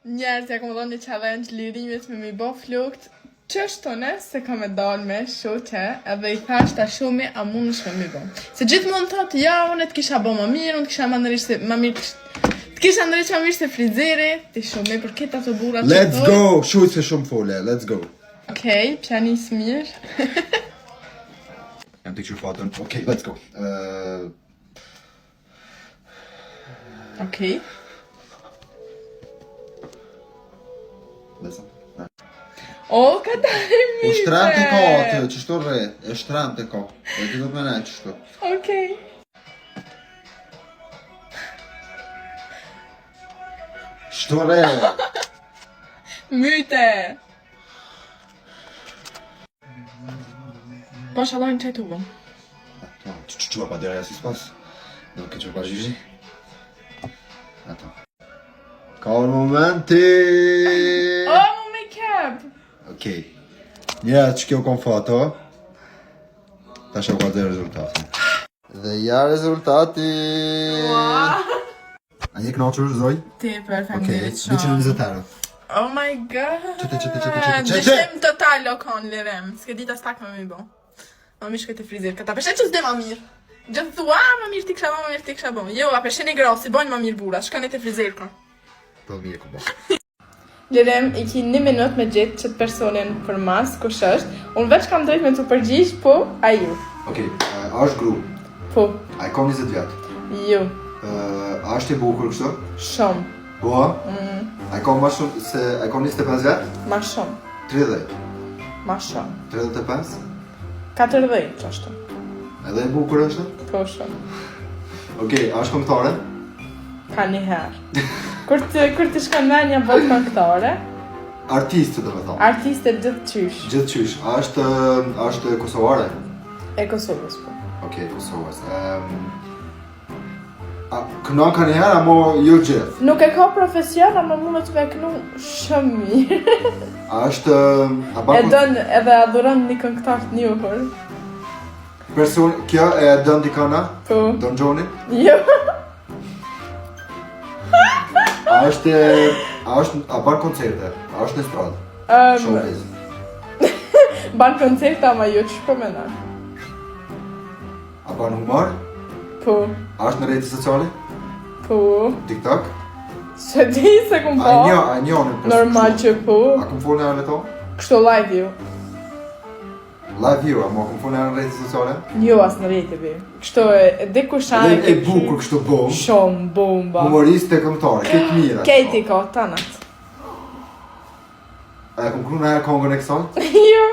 Njerëz, ja kom dhonë një challenge Lirimit me mi bo flokt Qështu ne se kam me dalë me shoqe Edhe i thash ta shohmi a mundesh me mi bo Se gjithmonë thot, ja, unë të kisha bo ma mirë, unë të kisha ma ndreq se ma mirë Të kisha ndreq ma mirë se frizeri Ti shohmi për këta të burra që Let's thot. go! Shuj se shumë fole, let's go. Okej, pja nis mirë Jam të kqyr fatën. Okej, let's go. Uh, Okej. Lesa. O, ka dalë U shtram të ka atë, qështu rre, e shtram të ka. E ti do të më qështu. Okej. Shtu rre. Myte. Po shallojnë që tu bëm. Tu tu pas derrière ce qui se passe. Donc tu vas pas juger. Attends. Ka un momenti. Oh, mu make-up. Okej. Njerëz që kjo kom foto. Tash e ka dhe rezultatin. Dhe ja rezultati. Wow. A je kënaqur zoj? Tepër, Okej, faleminderit shumë. 120 euro. Oh my god. Qete, qete, qete, qete, qete. Dëshim total o kon Lirim. S'ke dit as pak me mi bo. Ma mirë shkoj te frizer. Këta peshe që s'de ma mirë. Gjithë thua, "Ah, ma mirë ti kisha bo, ma mirë ti kisha bo. Jo, a peshe një gra, si bojnë ma mirë burra, shkoni te frizer ka. Po mirë ku bo. Lirim, i ki një minut me gjetë qëtë personin për mas, kush është. Unë veç kam drejt me të përgjigj, po, a ju. Okej, a është gru? Po, A i ka 20 vjet? ju, Ë, a është i bukur kështu? shumë, Po. mm, A i ka më shumë se a i ka 25 vjet? ma shumë, 30, ma shumë. 35? 40, që ashtu. Edhe e bukur është? Po, shumë. Okej, a është këngëtare? Ka një herë. Kur të, kur të shkon menja bëhet këngëtare, Artiste do të thonë. artiste gjithë qysh. Gjithë qysh, a është a është kosovare? E Kosovës, po. Okej, Kosovës. Ehm A kënon ka një herë, amo jo gjithë? Nuk e ka profesion, ama mundet me knu shumë mirë. A është a ban E don edhe adhuron një këngëtar të njohur. person kjo e don dikana? Po. Don Gjoni? Jo. A është a është a ban koncerte? A është në stradë? Um, Showbiz. ban koncerte, ama jo që po mendon. A ban humor? Po. A është në rrjetet sociale? Po. TikTok? Se di se kum A po. një, a një në person Normal kështu? që po. A kum folë në to? Kështu live jo. Live jo, a mo kum folë në rrjetet sociale? Jo as në rrjete bi. Kështu e, e di kush Edhe janë. e bukur kështu bom. Shumë bomba. Humoriste këngëtare, këtë mira. Kejti ka tanat. A e kum knu në herë kongën e kësaj? Jo.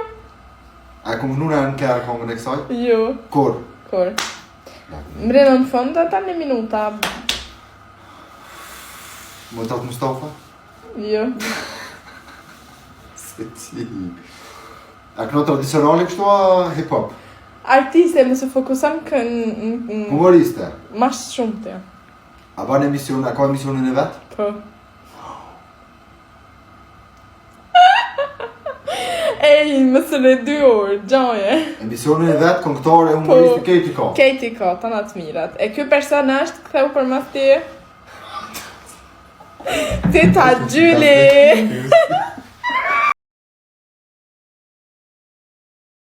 A e kum knu në herë në kërë kongën e kësaj? Jo. Kur? Kur? Mrena në fund ata një minuta. Më të Mustafa? Jo. Se ti. A këno tradicionale kështu a hip hop? Artiste, mos e fokuson kë në... në- Humoriste. Ma shumë të. A ban emision, a ka emisionin e vet? Po. Ej, më së në dy orë, gjoje. Emisionin e vet, këngëtare, humoriste, Po. kejti ka. Kejti ka, të në të mirat. E ky person është, ktheu për mas ti. Ti ta gjyli.